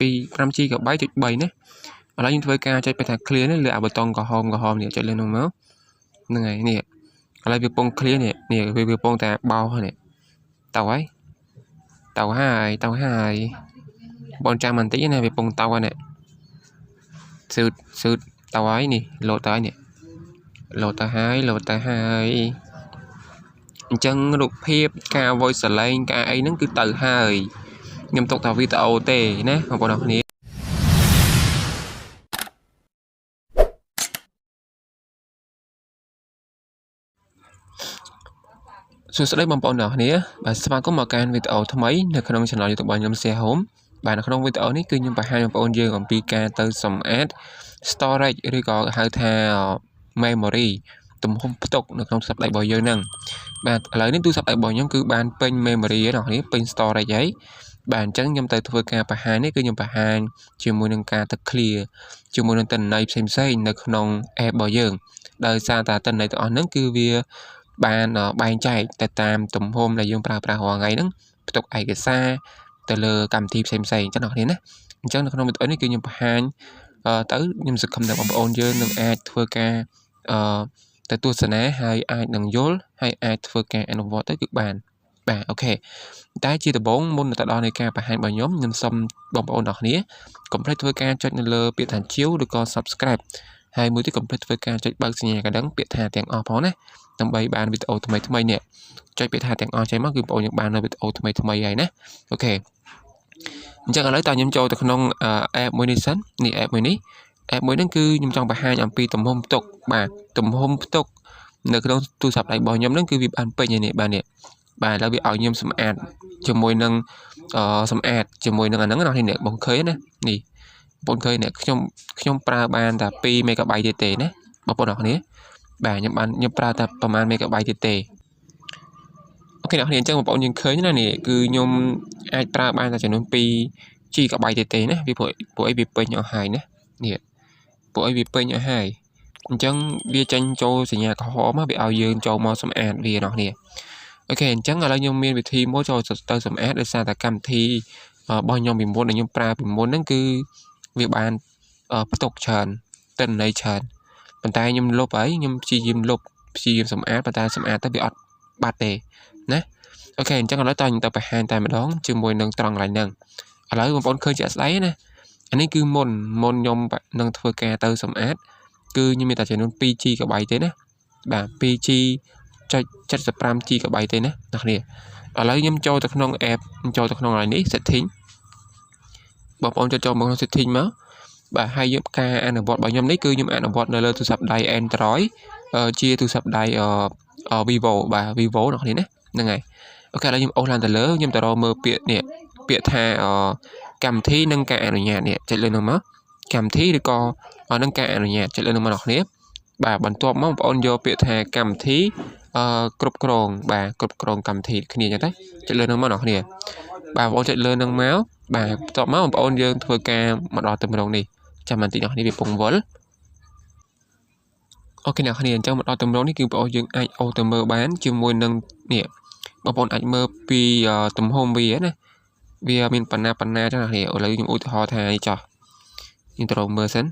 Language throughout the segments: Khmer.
ពី 5 GB ចុច3ណាឥឡូវខ្ញុំធ្វើការចុចទៅថា clear នេះលើអាប៊ូតុងក្រហមក្រហមនេះចុចលើនោះមកហ្នឹងហើយនេះឥឡូវវាពង clear នេះនេះវាវាពងតែបោសនេះទៅហើយទៅហើយទៅហើយបងចាំបន្តិចណាវាពងទៅហើយនេះស៊ឺតស៊ឺតទៅហើយនេះលោតទៅហើយនេះលោតទៅហើយលោតទៅហើយអញ្ចឹងរូបភាពការ voice សលេងការអីហ្នឹងគឺទៅហើយខ្ញុំទុកតែវីដេអូទេណាបងប្អូនអរគ្នា សួស្តីបងប្អូនទាំងអស់គ្នាបាទស្វាគមន៍មកកាន់វីដេអូថ្មីនៅក្នុង Channel YouTube របស់ខ្ញុំ Share Home បាទនៅក្នុងវីដេអូនេះគឺខ្ញុំបង្ហាញបងប្អូនយើងអំពីការទៅសម្អាត storage ឬក៏ហៅថា memory ទំហំផ្ទុកនៅក្នុងទូរស័ព្ទដៃរបស់យើងហ្នឹងបាទឥឡូវនេះទូរស័ព្ទដៃរបស់ខ្ញុំគឺបានពេញ memory ហើយអ្នកនរពេញ storage ហើយបាទអញ្ចឹងខ្ញុំទៅធ្វើការបង្ហាញនេះគឺខ្ញុំបង្ហាញជាមួយនឹងការទៅ clear ជាមួយនឹងទិន្នន័យផ្សេងៗនៅក្នុង app របស់យើងដោយសារតែទិន្នន័យទាំងអស់ហ្នឹងគឺវាបានបែងចែកទៅតាមទំហំដែលយើងប្រើប្រាស់រាល់ថ្ងៃហ្នឹងផ្ទុកឯកសារទៅលើកម្មវិធីផ្សេងផ្សេងអញ្ចឹងអ្នកនរណាអញ្ចឹងនៅក្នុងវីដេអូនេះគឺខ្ញុំបង្ហាញទៅខ្ញុំសង្ឃឹមថាបងប្អូនយើងនឹងអាចធ្វើការអឺទៅទស្សនាហើយអាចនឹងយល់ហើយអាចធ្វើការអនុវត្តទៅគឺបានបាទ OK តែជាដំបូងមុនទៅដល់នៃការបង្ហាញរបស់ខ្ញុំខ្ញុំសូមបងប្អូនអរគ្នាកុំភ្លេចធ្វើការចុចនៅលើពាក្យថាជាវឬក៏ Subscribe ហើយមួយទៀតកុំភ្លេចធ្វើការចុចបើកសញ្ញាកណ្ដឹងពាក្យថាទាំងអស់ផងណាដើម្បីបានវីដេអូថ្មីថ្មីនេះចុចពាក្យថាទាំងអស់ចេញមកគឺបងប្អូនយើងបាននៅវីដេអូថ្មីថ្មីហើយណា OK អញ្ចឹងឥឡូវតើខ្ញុំចូលទៅក្នុង app មួយនេះសិននេះ app មួយនេះ app មួយហ្នឹងគឺខ្ញុំចង់បង្ហាញអំពីទំហំផ្ទុកបាទទំហំផ្ទុកនៅក្នុងទូរស័ព្ទដៃរបស់ខ្ញុំហ្នឹងគឺវាបានពេញហើយនេះបាទនេះបាទឥឡូវវាឲ្យខ្ញុំសម្អាតជាមួយនឹងអឺសម្អាតជាមួយនឹងអាហ្នឹងណានេះបងឃើញណានេះបងឃើញនេះខ្ញុំខ្ញុំប្រើបានតែ2 MB ទៀតទេណាបងប្អូនអរគ្នាបាទខ្ញុំបានខ្ញុំប្រើតែប្រហែល MB ទៀតទេ OK អ្នកគ្នាអញ្ចឹងបងប្អូនយើងឃើញណានេះគឺខ្ញុំអាចប្រើបានតែចំនួន2 GB ទៀតទេណាវាព្រោះព្រោះអីវាពេញអស់ហើយណានេះព្រោះអីវាពេញអស់ហើយអញ្ចឹងវាចេញចូលសញ្ញាក្រហមវាឲ្យយើងចូលមកសម្អាតវាអ្នកគ្នា OK អញ្ចឹងឥឡូវខ្ញុំមានវិធីមួយចូលទៅសម្អាតដោយសារតែកម្មវិធីរបស់ខ្ញុំពីមុនដែលខ្ញុំប្រើពីមុនហ្នឹងគឺវាបានផ្ទុកច្រើនទិន្នន័យច្រើនប៉ុន្តែខ្ញុំលុបហើយខ្ញុំព្យាយាមលុបព្យាយាមសម្អាតប៉ុន្តែសម្អាតទៅវាអត់បាត់ទេណា OK អញ្ចឹងឥឡូវតើខ្ញុំទៅបង្ហាញតែម្ដងជាមួយនឹងត្រង់កន្លែងហ្នឹងឥឡូវបងប្អូនឃើញជាក់ស្ដែងណាអានេះគឺមុនមុនខ្ញុំនឹងធ្វើការទៅសម្អាតគឺខ្ញុំមានតែចំនួន 2 GB ទេណាបាទ 2G ចុច75 GB ទេណាអ្នកគ្នាឥឡូវខ្ញុំចូលទៅក្នុង app ចូលទៅក្នុងកន្លែងនេះ setting បងប្អូនចូលចូលមកក្នុង setting មកបាទហើយយើងការអនុវត្តរបស់ខ្ញុំនេះគឺខ្ញុំអនុវត្តនៅលើទូរស័ព្ទដៃ Android ជាទូរស័ព្ទដៃ Vivo បាទ Vivo អ្នកគ្នាណាហ្នឹងហើយ OK ឥឡូវខ្ញុំអូសឡើងទៅលើខ្ញុំទៅរកមើលពាក្យនេះពាក្យថាកម្មវិធីនិងការអនុញ្ញាតនេះចុចលើនោះមកកម្មវិធីឬក៏នឹងការអនុញ្ញាតចុចលើនោះមកអ្នកគ្នាបាទបន្ទាប់មកបងប្អូនយកពាក្យថាកម្មវិធីអឺគ្រប់គ្រងបាទគ្រប់គ្រងកម្មវិធីគ្នាអញ្ចឹងទៅចុចលើនឹងមកអ្នកគ្នាបាទបងប្អូនចុចលើនឹងមកបាទបន្ទាប់មកបងប្អូនយើងធ្វើការមកដល់ទម្រង់នេះចាំបន្តិចអ្នកគ្នាវាពងវល់ OK អ្នកគ្នាអញ្ចឹងមកដល់ទម្រង់នេះគឺបងប្អូនយើងអាចអូសទៅមើលបានជាមួយនឹងនេះបងប្អូនអាចមើលពីទំហំវាណាវាមានបណ្ណាបណ្ណាចឹងអ្នកគ្នាឥឡូវខ្ញុំឧទាហរណ៍ថានេះចោះខ្ញុំទៅរកមើលសិន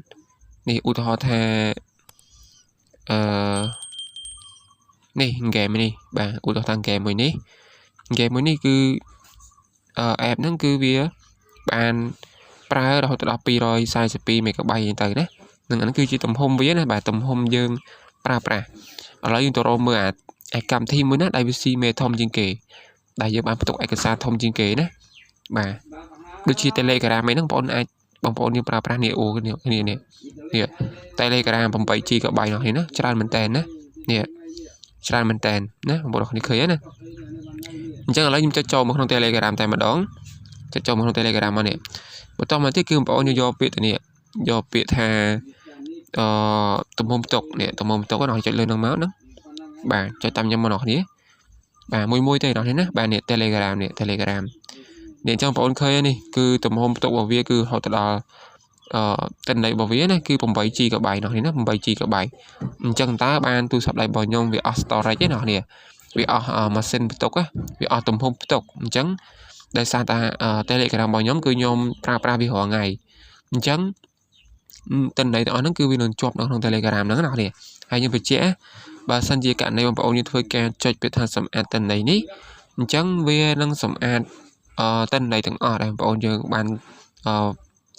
នេះឧទាហរណ៍ថាអឺនេះហ្គេមនេះបាទឧទាហរណ៍ថាហ្គេមមួយនេះហ្គេមមួយនេះគឺអឺ app ហ្នឹងគឺវាបានប្រើរហូតដល់242 MB ទៅណានឹងអាហ្នឹងគឺជាទំហំវាណាបាទទំហំយើងប្រើប្រាស់ឥឡូវយើងទៅរកមើលអាអាកម្មវិធីមួយណាដែលវាស៊ីមេធំជាងគេដែលយើងបានផ្ទុកឯកសារធំជាងគេណាបាទដូចជា Telegram អីហ្នឹងបងប្អូនអាចបងប្អូនយើងប្រើប្រាស់នេះអូនេះនេះនេះ Telegram 8 GB នោះនេះណាច្រើនមែនតើណានេះច្រើនមែនតើណាបងប្អូនគ្នាឃើញណាអញ្ចឹងឥឡូវខ្ញុំចុចចូលមកក្នុង Telegram តែម្ដងចុចចូលមកក្នុង Telegram មកនេះបន្តមកទៀតគឺបងប្អូនយកពាក្យទៅនេះយកពាក្យថាអឺទំហំផ្ទុកនេះទំហំផ្ទុកនោះចុចលើនឹងមកហ្នឹងបាទចុចតាមខ្ញុំមកអ្នកគ្នាបាទមួយមួយទេអ្នកនេះណាបាទនេះ Telegram នេះ Telegram នេះអញ្ចឹងបងប្អូនឃើញនេះគឺទំហំផ្ទុករបស់វាគឺរហូតដល់អឺទិន្នន័យរបស់វាណាគឺ 8 GB នោះនេះណា8 GB អញ្ចឹងតើបានទូរស័ព្ទដៃរបស់ខ្ញុំវាអស់ storage ទេអ្នកនេះវាអស់ម៉ាស៊ីនផ្ទុកវាអស់ទំហំផ្ទុកអញ្ចឹង ដោយសារតែ Telegram របស់ខ្ញុំគឺខ្ញុំប្រើប្រាស់វារាល់ថ្ងៃអញ្ចឹងទិន្នន័យទាំងអស់ហ្នឹងគឺវានឹងជាប់នៅក្នុង Telegram ហ្នឹងណាអ្នកហើយខ្ញុំបញ្ជាក់បើសិនជាករណីបងប្អូនយើងធ្វើការចុចពាក្យថាសម្អាតទិន្នន័យនេះអញ្ចឹងវានឹងសម្អាតទិន្នន័យទាំងអស់ដែលបងប្អូនយើងបាន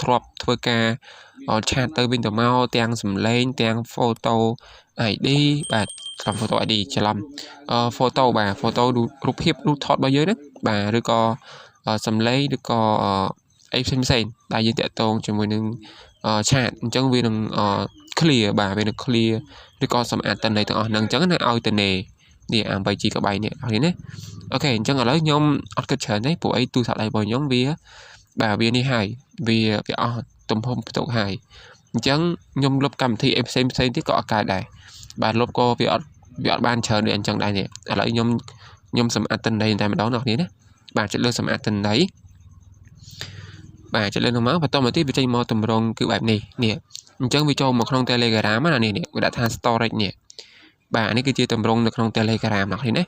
ធ្លាប់ធ្វើការ chat ទៅវិញទៅមកទាំងសំឡេងទាំង photo ID បាទច្រឡំ photo ID ច្រឡំ photo បាទ photo រូបភាពរូបថតរបស់យើងហ្នឹងបាទឬក៏សំឡេងឬក៏អីផ្សេងផ្សេងដែលយើងតាក់ទងជាមួយនឹង chat អញ្ចឹងវានឹង clear បាទវានឹង clear ឬក៏សម្អាតទិន្នន័យទាំងអស់ហ្នឹងអញ្ចឹងណាឲ្យទៅនេនេះអា 8 GB នេះអស់នេះណាOK អញ្ចឹងឥឡូវខ្ញុំអត់គិតច្រើនទេព្រោះអីទូរស័ព្ទដៃរបស់ខ្ញុំវាបាទវានេះហើយវាវាអស់ទំហំផ្ទុកហើយអញ្ចឹងខ្ញុំលុបកម្មវិធីអីផ្សេងផ្សេងទៀតក៏អត់កើតដែរបាទលុបក៏វាអត់បានច្រើនដូចអញ្ចឹងដែរនេះឥឡូវខ្ញុំសម្អាតទិន្នន័យតែម្ដងអ្នកនេះណាបាទចុចលើសម្អាតទិន្នន័យបាទចុចលើនោះមកបន្តមកទៀតវាចេញមកតម្រងគឺបែបនេះនេះអញ្ចឹងវាចូលមកក្នុង Telegram ណានេះនេះវាដាក់ថា storage នេះបាទនេះគឺជាតម្រងនៅក្នុង Telegram អ្នកនេះណា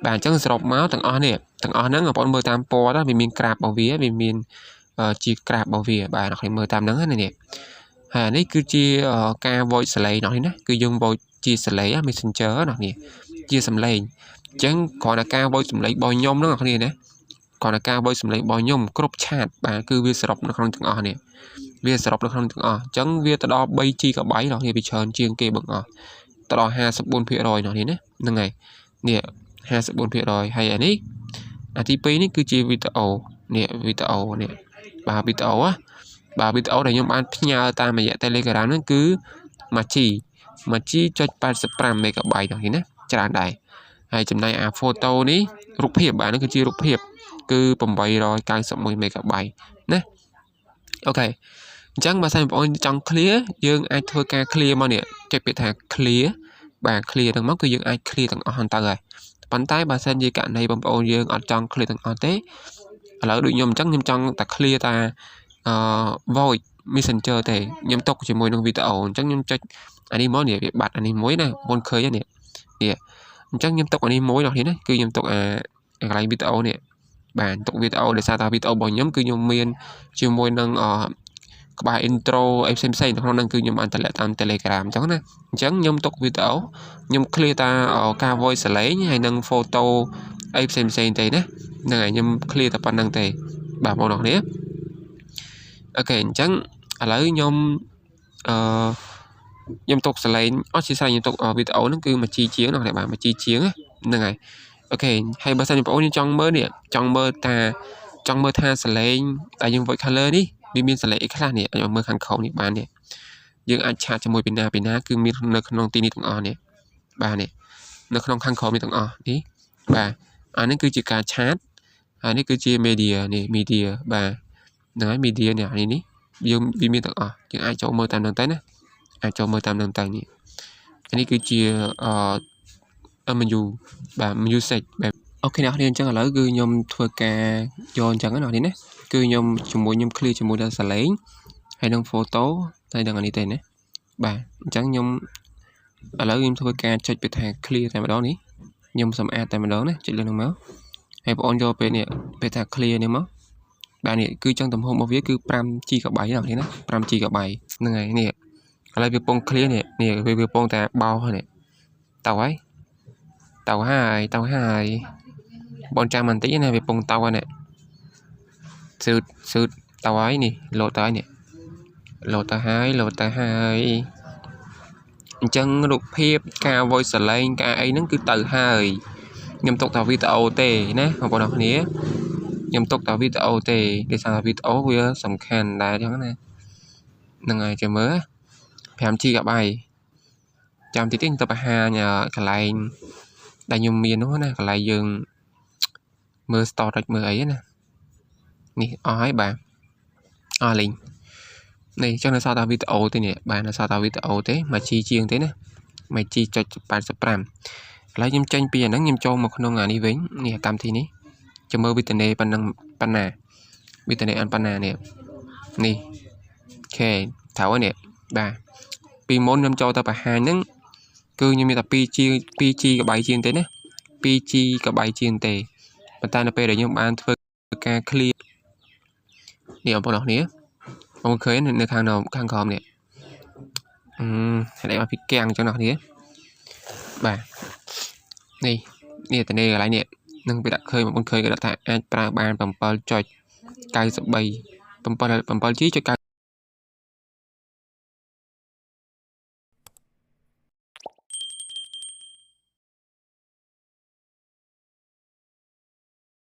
បាទអញ្ចឹងសរុបមកទាំងអស់នេះទាំងអស់ហ្នឹងបងប្អូនមើលតាមពណ៌ទៅវាមានក្រាបរបស់វាវាមានជាក្រាបរបស់វាបាទអ្នកនេះមើលតាមហ្នឹងណានេះហើយនេះគឺជាការ voice សលេងអ្នកនេះណាគឺយើង voice ជាសលេង Messenger អ្នកនេះជាសំឡេងអញ្ចឹងគ្រាន់តែការ voice សំឡេងរបស់ខ្ញុំហ្នឹងអ្នកនេះណាគ្រាន់តែការ voice សំឡេងរបស់ខ្ញុំគ្រប់ chat បាទគឺវាសរុបនៅក្នុងទាំងអស់នេះវាសរុបនៅក្នុងទាំងអស់អញ្ចឹងវាទៅដល់ 3 GB អ្នកនេះវាច្រើនជាងគេបង្អស់ទៅដល់54%អ្នកនេះណាហ្នឹងហើយនេះ54%ហើយអានេះអាទី2នេះគឺជាវីដេអូនេះវីដេអូនេះបាទវីដេអូណាបាទវីដេអូដែលខ្ញុំបានផ្ញើតាមរយៈ Telegram ហ្នឹងគឺ 1G 1G.85 MB នេះណាច្រើនដែរហើយចំណែកអា photo នេះរូបភាពបាទនេះគឺជារូបភាពគឺ891 MB ណាOK អញ្ចឹងបើសិនបងប្អូនចង់ clear យើងអាចធ្វើការ clear មកនេះចុចពាក្យថា clear បាទ clear ហ្នឹងមកគឺយើងអាច clear ទាំងអស់ហ្នឹងទៅហើយប៉ុន្តែបើសិនជាករណីបងប្អូនយើងអត់ចង់ clear ទាំងអស់ទេឥឡូវដូចខ្ញុំអញ្ចឹងខ្ញុំចង់តែ clear តាអឺ voice Messenger ទេខ្ញុំទុកជាមួយនឹងវីដេអូអញ្ចឹងខ្ញុំចុចអានេះមកនេះវាបាត់អានេះមួយណាបងឃើញនេះនេះអញ្ចឹងខ្ញុំទុកអានេះមួយដល់នេះណាគឺខ្ញុំទុកអាកន្លែងវីដេអូនេះបាទទុកវីដេអូដោយសារតែវីដេអូរបស់ខ្ញុំគឺខ្ញុំមានជាមួយនឹងអក្បាល intro អីផ្សេងផ្សេងនៅក្នុងហ្នឹងគឺខ្ញុំបានតម្លាក់តាម Telegram អញ្ចឹងណាអញ្ចឹងខ្ញុំទុកវីដេអូខ្ញុំ clear តាការ voice សលេងហើយនិង photo អីផ្សេងផ្សេងទេណាហ្នឹងហើយខ្ញុំ clear តែប៉ុណ្្នឹងទេបាទបងប្អូនគ្នាOK អញ្ចឹងឥឡូវខ្ញុំអឺខ្ញុំទុកសលេងអត់ជាស្រ័យខ្ញុំទុកវីដេអូហ្នឹងគឺ 1G ជាងណាបាទ 1G ជាងហ្នឹងហើយ OK ហើយបើសិនបងប្អូនចង់មើលនេះចង់មើលតាចង់មើលថាសលេងដែលយើង voice color នេះវាមានសលេងអីខ្លះនេះអាចមើលខាងក្រោមនេះបាននេះយើងអាច chat ជាមួយពីណាពីណាគឺមាននៅក្នុងទីនេះទាំងអស់នេះបាទនេះនៅក្នុងខាងក្រោមនេះទាំងអស់នេះបាទអានេះគឺជាការ chat ហើយនេះគឺជា media នេះ media បាទហ្នឹងហើយ media នេះអានេះនេះយើងវាមានទាំងអស់យើងអាចចូលមើលតាមហ្នឹងទៅណាអាចចូលមើលតាមហ្នឹងទៅនេះអានេះគឺជាអឺ menu បាទ music បែប OK អ្នកនរអញ្ចឹងឥឡូវគឺខ្ញុំធ្វើការយកអញ្ចឹងណាអ្នកនេះណាគឺខ្ញុំជាមួយខ្ញុំ clear ជាមួយដល់សលេងហើយនឹង photo ហើយនឹងអានេះទេណាបាទអញ្ចឹងខ្ញុំឥឡូវខ្ញុំធ្វើការចុចពាក្យថា clear តែម្ដងនេះខ្ញុំសម្អាតតែម្ដងណាចុចលើនឹងមកហើយបងអូនយកពេលនេះពេលថា clear នេះមកបាទនេះគឺចឹងទំហំរបស់វាគឺ 5 GB ណានេះណា 5 GB ហ្នឹងហើយនេះឥឡូវវាពង clear នេះនេះវាវាពងតែបោសនេះទៅហើយទៅហើយទៅហើយបងចាំបន្តិចណាវាពងទៅហើយនេះសឺតសឺតទៅហើយនេះលោតទៅហើយនេះលោតទៅហើយលោតទៅហើយអញ្ចឹងរូបភាពការ voice សលេងការអីហ្នឹងគឺទៅហើយខ្ញុំទុកតែវីដេអូទេណាបងប្អូនអរគ្នាខ្ញុំទុកតែវីដេអូទេដោយសារវីដេអូវាសំខាន់ដែរអញ្ចឹងណាហ្នឹងហើយចាំមើល 5 GB ចាំតិចទៀតខ្ញុំទៅបង្ហាញកន្លែងដែលខ្ញុំមាននោះណាកន្លែងយើងមើល storage មើលអីណានេះអស់ហើយបាទអស់លេងនេះអញ្ចឹងនៅសល់តែវីដេអូទេនេះបាទនៅសល់តែវីដេអូទេ 1G ជាងទេណា 1G ចុច85ឥឡូវខ្ញុំចេញពីអាហ្នឹងខ្ញុំចូលមកក្នុងអានេះវិញនេះកម្មវិធីនេះចាំមើលវីដេអូប៉ុណ្ណឹងប៉ុណ្ណាវីដេអូអានប៉ុណ្ណានេះនេះ OK ត្រូវហើយនេះបាទពីមុនខ្ញុំចូលទៅបង្ហាញហ្នឹងគឺខ្ញុំមានតែ 2G 2G កបៃជាងទេណា 2G កបៃជាងទេប៉ុន្តែនៅពេលដែលខ្ញុំបានធ្វើ ការ clear នេះបងប្អូនអរគ្នាបងឃើញនៅខាងខាងក្រោមនេះអឺហេតុអីមកពីកាំងអញ្ចឹងអ្នកគ្នាបាទនេះនេះតនេះកន្លែងនេះនឹងវាដាក់ឃើញបងប្អូនឃើញគេដាក់ថាអាចប្រើបាន7.93 7 7G ចុច